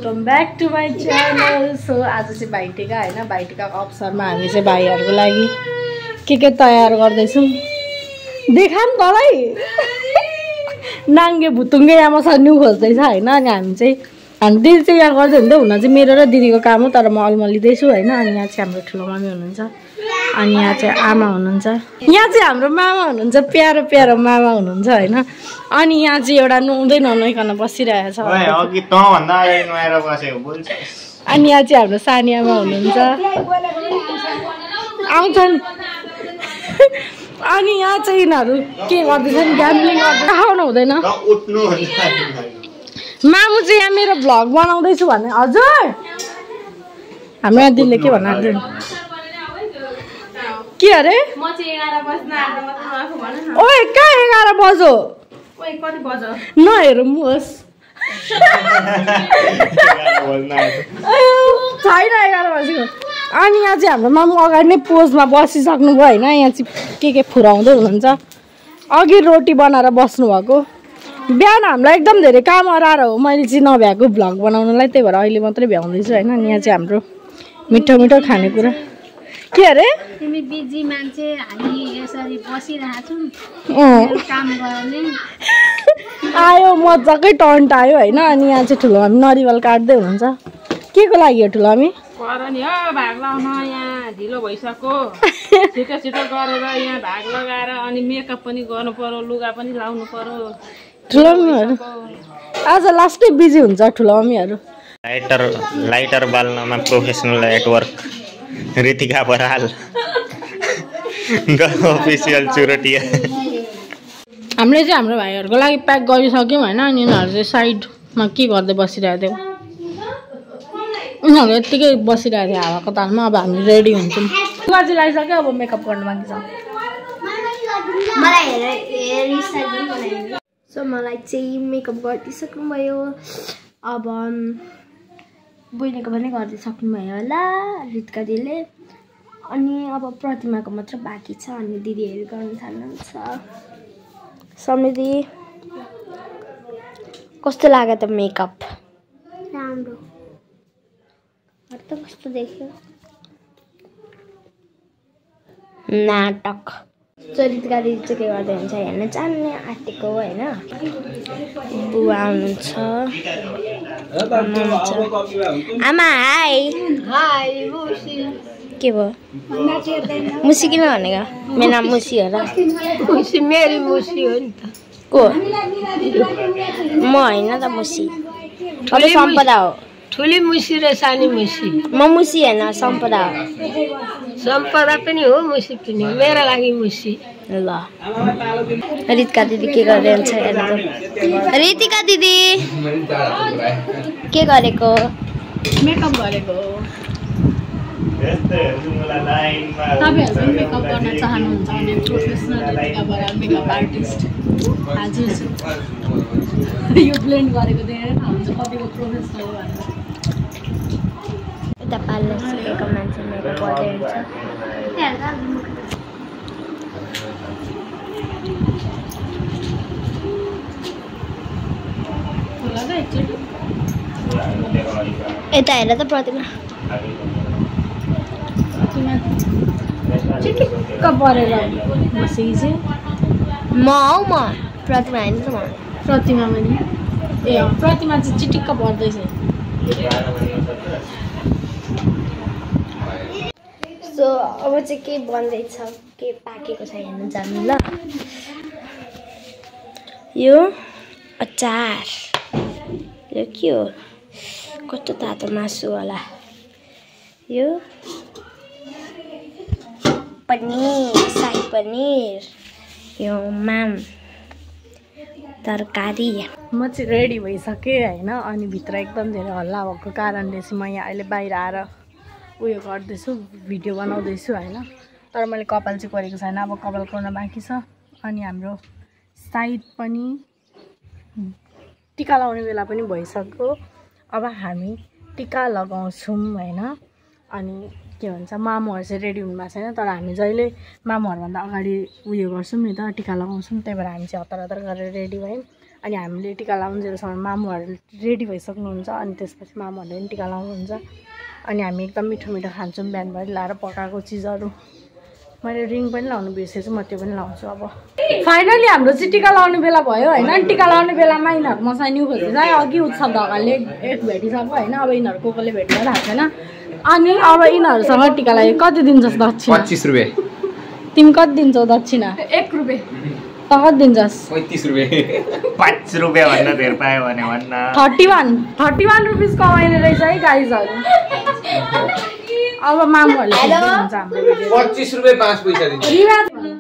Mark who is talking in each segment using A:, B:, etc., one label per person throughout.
A: Welcome back to my channel. So आज चाहिँ भाइटिका होइन, भाइटिकाको अवसरमा हामी चाहिँ भाइहरूको लागि के तयार गर्दैछौँ देखाम तँलाई। नाङ्गे भुतुङ्गे यहाँ मसँग न्यु खोज्दैछ होइन। अनि हामी दिदी चाहिँ यहाँ गर्दै हुँदै हुन चाहिँ मेरो र दिदीको काम हो, तर म अल्मलिँदैछु होइन। अनि यहाँ चाहिँ हाम्रो ठुलो मम्मी हुनुहुन्छ, अनि यहाँ चाहिँ आमा हुनुहुन्छ, यहाँ चाहिँ हाम्रो मामा हुनुहुन्छ, प्यारो प्यारो मामा हुनुहुन्छ होइन। अनि यहाँ चाहिँ एउटा नुहाउँदै ननुहाइकन बसिरहेको छ। अनि यहाँ चाहिँ हाम्रो सानी आमा हुनुहुन्छ, आउँछन्। अनि यहाँ चाहिँ यिनीहरू के गर्दैछन्, ग्याम्बलिङ गर्दै खाउनु हुँदैन। मामु चाहिँ यहाँ मेरो भ्लग बनाउँदैछु भने। हजुर हाम्रो यहाँ दिदीले के भन्नु के अरे ओए कहाँ 11 बजो नहेरौँ होस् छैन 11 बजेको। अनि यहाँ चाहिँ हाम्रो मामु अगाडि नै पोजमा बसिसक्नु भयो होइन। यहाँ चाहिँ के फुराउँदै हुनुहुन्छ, अघि रोटी बनाएर बस्नुभएको। बिहान हामीलाई एकदम धेरै काम हराएर हो मैले चाहिँ नभ्याएको भ्लग बनाउनलाई, त्यही भएर अहिले मात्रै भ्याउँदैछु होइन। अनि यहाँ चाहिँ हाम्रो मिठो मिठो खानेकुरा के अरे
B: तिमी बिजी मान्छे, हामी यसरी बसिरहेको छौँ काम गर्ने
A: आयो मजाकै टन्ट आयो होइन। अनि यहाँ चाहिँ ठुलो हामी नरिवल काट्दै हुनुहुन्छ। के को लागि हो ठुलो हामी
C: नि हो भाग लाउन, यहाँ ढिलो भइसक्यो। छिटो छिटो गरेर यहाँ भाग लगाएर अनि मेकअप पनि गर्नु पर्यो, लुगा पनि लाउनु पर्यो।
A: ठुलो मम्मीहरू आज लास्टै बिजी हुन्छ ठुलो मम्मीहरू।
D: लाइटर बाल्नमा professional at work Ritika Baral official चुरटिया।
A: हामीले चाहिँ हाम्रो भाइहरूको लागि प्याक गरिसक्यौँ होइन। अनि यिनीहरू चाहिँ साइडमा के गर्दै बसिरहेको थियो, यिनीहरू यत्तिकै बसिरहेको थियो हावाको तालमा। अब हामी रेडी हुन्छौँ, बाजी लगाइसक्यो, अब मेकअप गर्नु बाँकी छ।
B: सो मलाई चाहिँ मेकअप गरिदिइसक्नुभयो, अब बहिनीको पनि गरिदिइसक्नुभयो होला रितिका दिदीले। अनि अब प्रतिमाको मात्र बाँकी छ, अनि दिदीहरू गर्न थाल्नुहुन्छ। समृद्धि कस्तो लाग्यो त मेकअप? राम्रो त कस्तो देख्यो नाटक। चरित्रका दिदी चाहिँ के गर्दै हुन्छ हेर्न जान्ने आँटेको होइन। बुवा हुनुहुन्छ, आमा हाई हाई। के भयो मुसी किन भनेको? मेरो नाम मुसी हो र?
C: मेरी मुसी हो नि त।
B: को? म होइन त मुसी, अब सम्पदा हो।
C: ठुली मुसी र सानी मुसी।
B: म मुसी होइन सम्पदा हो।
C: सम्पदा पनि हो, मुसी पनि हो, मेरो लागि मुसी।
B: ल रितिका दिदी के गर्दै हुन्छ हेर्नु। रितिका दिदी के गरेको?
A: मेकअप गरेको। तपाईँहरू पनि मेकअप गर्न चाहनुहुन्छ भने professional Ritika Baral makeup artist हजुर यो ब्लेन्ड गरेको देखेर थाहा हुन्छ कतिको प्रोफेसनल हो भनेर।
B: यता पार्लर सिकेको मान्छे मेकअप गर्दै हुन्छ। यता हेर त प्रतिमा
A: चिटिक्क परेर बसेकी चाहिँ
B: म हौ, म प्रतिमा होइन त म
A: प्रतिमा पनि। ए प्रतिमा चाहिँ चिटिक्क पर्दैछ।
B: सो अब चाहिँ के बन्दैछ, के पाकेको छ हेर्नु जानु ल। यो अचार, यो के हो, कस्तो तातो मासु होला। यो पनिर, शाही पनिर, यो माम तरकारी।
A: म चाहिँ रेडी भइसकेँ होइन। अनि भित्र एकदम धेरै हल्ला भएको कारणले चाहिँ म यहाँ अहिले बाहिर आएर उयो गर्दैछु, भिडियो बनाउँदैछु होइन। तर मैले कपाल चाहिँ गरेको छैन, अब कपाल गर्न बाँकी छ। अनि हाम्रो साइड पनि टिका लगाउने बेला पनि भइसक्यो। अब हामी टिका लगाउँछौँ होइन। अनि के भन्छ मामुहरू चाहिँ रेडी हुनुभएको छैन, तर हामी जहिले मामुहरूभन्दा अगाडि उयो गर्छौँ नि त, टिका लगाउँछौँ। त्यही भएर हामी चाहिँ हतार हतार गरेर रेडी भयौँ। अनि हामीले टिका लाउन्जेलसम्म मामुहरू रेडी भइसक्नुहुन्छ अनि त्यसपछि मामुहरूले पनि टिका लाउनुहुन्छ अनि हामी एकदम मिठो मिठो खान्छौँ बिहानभरि लाएर पकाएको चिजहरू मैले रिङ पनि लाउनु बिर्सेछु म त्यो पनि लाउँछु अब फाइनली हाम्रो चाहिँ टिका लाउने बेला भयो होइन अनि टिका लाउने बेलामा यिनीहरू मसँग न्यू खोज्दैछ अघि उत्सव ढकालले एक भेटिसक्यो होइन अब यिनीहरू कसले भेटिरहेको छैन अनि अब यिनीहरूसँग टिका लाग्यो कति दिन्छस् दक्षिणा
E: 25 रुपैयाँ
A: तिमी कति दिन्छौ दक्षिणा
B: 1 रुपैयाँ
A: त कति दिन्छस्
E: 35 रुपैयाँ
D: 5 रुपैयाँ भन्दा धेर पायो भने भन्न
A: 31 रुपिस कमाइने रहेछ है गाइजहरू अब मामुहरूले हुन्छ हाम्रो
E: 25 रुपैयाँ 5 पैसा दिन्छ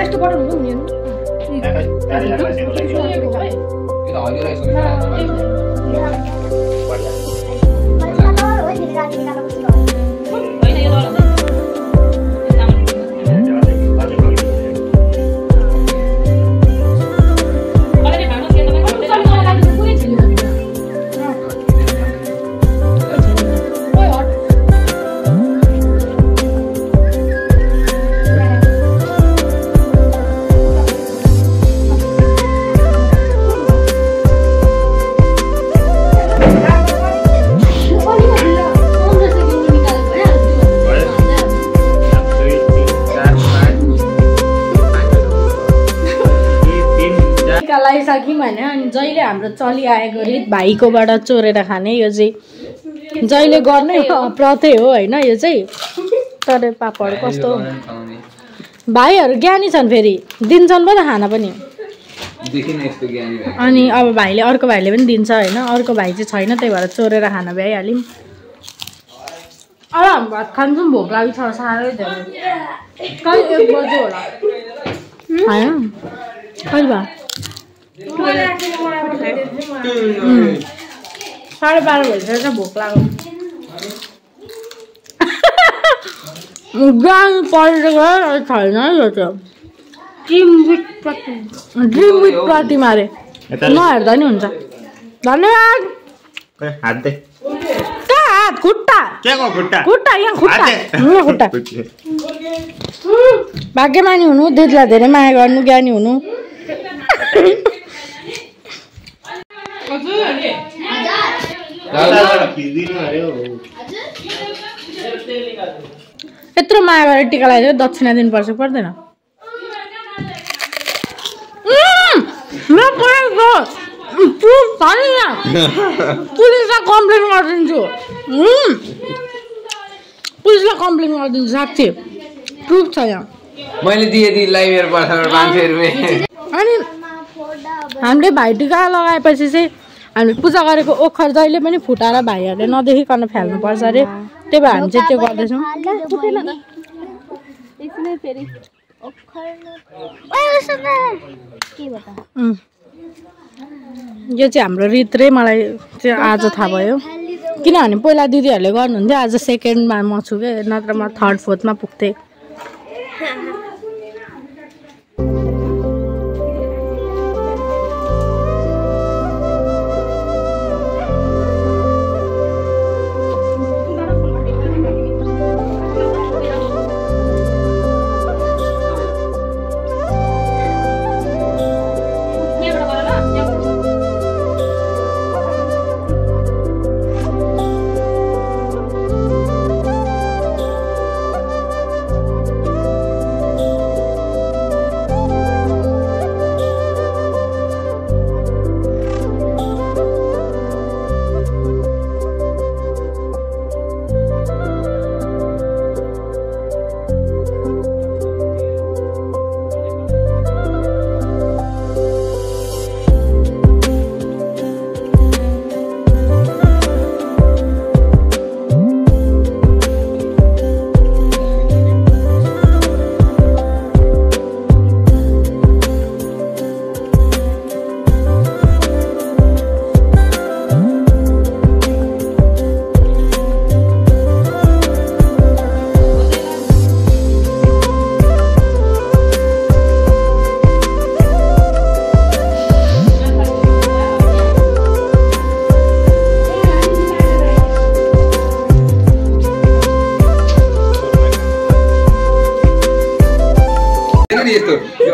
A: यस्तो पठाउनु नि लगाइसक्यौँ होइन अनि जहिले हाम्रो चलिआएको रित भाइकोबाट चोरेर खाने यो चाहिँ जहिले गर्ने प्रथै हो होइन यो चाहिँ तर पापड कस्तो भाइहरू ज्ञानी छन् फेरि दिन्छन् पो त खाना पनि अनि अब भाइले अर्को भाइले पनि दिन्छ होइन अर्को भाइ चाहिँ छैन त्यही भएर चोरेर खाना भ्याइहाल्यौँ अब हामी भात खान्छौँ भोक लागि छ साह्रै धेरै कहिले 1 बजे होला होइन कहिले भयो 12:30 भइसकेछ भोक लाग्यो गाडी पल्टेको छैन है यो चाहिँ ड्रिम विथ प्रतिमा अरे नहेर्दा नि हुन्छ धन्यवाद
D: हात दे
A: कहाँ हात खुट्टा खुट्टा यहाँ खुट्टा भाग्यमानी हुनु दिदीलाई धेरै माया गर्नु ज्ञानी हुनु यत्रो माया गरेर टिका लगाइदियो दक्षिणा दिनुपर्छ पर्दैन पुलिसलाई कम्प्लेन गरिदिन्छु साँच्ची प्रुफ छ यहाँ
E: मैले दिए लाइभर पर्छ 500 रुपैयाँ
A: अनि हामीले भाइटिका लगाएपछि चाहिँ हामीले पूजा गरेको ओखर जहिले पनि फुटाएर भाइहरूले नदेखिकन फ्याल्नुपर्छ अरे त्यही भएर हामी चाहिँ त्यो गर्दैछौँ यो चाहिँ हाम्रो रित रे मलाई चाहिँ आज थाहा भयो किनभने पहिला दिदीहरूले गर्नुहुन्थ्यो आज सेकेन्डमा म छु क्या नत्र म 3rd 4thमा पुग्थेँ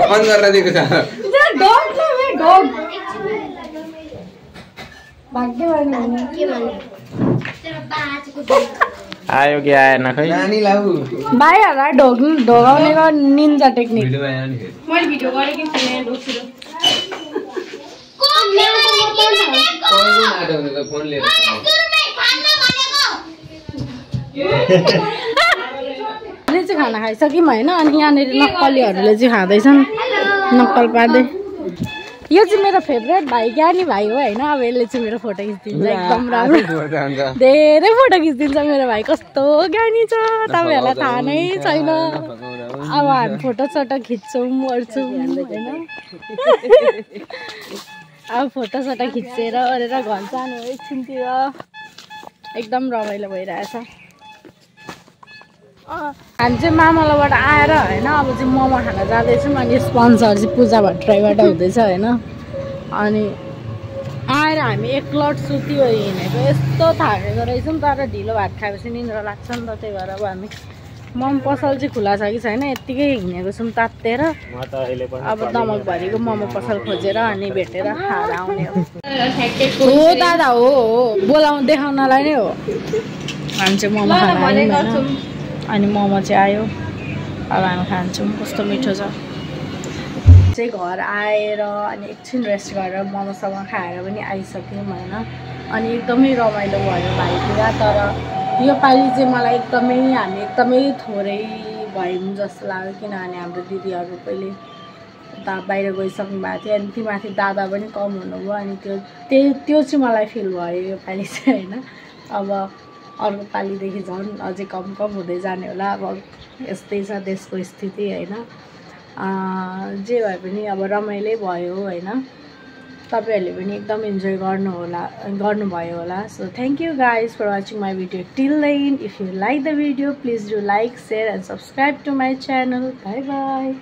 E: अन गरेर दिएको छ
D: आयो कि आएन खै
E: नानी लाउ
A: भाइहरूलाई ढोगाउनेको निन्जा टेक्निक
C: मैले भिडियो गरेको थिएँ दोस्रो
E: फोन लिएर
A: चाहिँ खाना खाइसक्यौँ होइन अनि यहाँनिर नक्कलीहरूले चाहिँ खाँदैछन् नक्कल पार्दै यो चाहिँ मेरो फेभरेट भाइ ज्ञानी भाइ हो होइन। अब यसले चाहिँ मेरो फोटो खिचिदिन्छ एकदम राम्रो, धेरै फोटो खिचिदिन्छ मेरो भाइ। कस्तो ज्ञानी छ तपाईँहरूलाई थाहा नै छैन। अब हामी फोटो सोटो खिच्छौँ ओर्छौँ होइन। अब फोटो सोटो खिचेर ओरेर घर जानु एकछिनतिर एकदम रमाइलो भइरहेछ। हामी चाहिँ मामलाबाट आएर होइन अब चाहिँ मोमो खान जाँदैछौँ। अनि स्पोन्सर चाहिँ पूजा भट्टराईबाट हुँदैछ होइन। अनि आएर हामी एकलट सुत्यो हिँडेको, यस्तो थाकेको रहेछौँ। तर ढिलो भात खाएपछि निन्द्रा लाग्छ नि त, त्यही भएर अब हामी मोमो पसल चाहिँ खुला छ कि छैन यत्तिकै हिँडेको छौँ तात्तेर। अब दमकभरिको मोमो पसल खोजेर अनि भेटेर खाएर आउने हो। दादा हो बोलाउनु देखाउनलाई नै हो। हामी चाहिँ मोमो खान अनि मोमो चाहिँ आयो, अब हामी खान्छौँ। कस्तो मिठो छ। चाहिँ घर आएर अनि एकछिन रेस्ट गरेर मोमोसँग खाएर पनि आइसक्यौँ होइन। अनि एकदमै रमाइलो भयो भाइतिर। तर यो पालि चाहिँ मलाई हामी एकदमै थोरै भयौँ जस्तो लाग्यो, किनभने हाम्रो दिदीहरू पहिले उता बाहिर गइसक्नु भएको थियो। अनि तीमाथि दादा पनि कम हुनुभयो। अनि त्यो चाहिँ मलाई फिल भयो यो पालि चाहिँ होइन। अब अर्को पालिदेखि झन् अझै कम हुँदै जाने होला। अब यस्तै छ देशको स्थिति होइन। जे भए पनि अब रमाइलै भयो होइन। तपाईँहरूले पनि एकदम इन्जोय गर्नुभयो होला। So thank you guys for watching my video till the end. If you like the video please do like, share and subscribe to my channel. Bye by.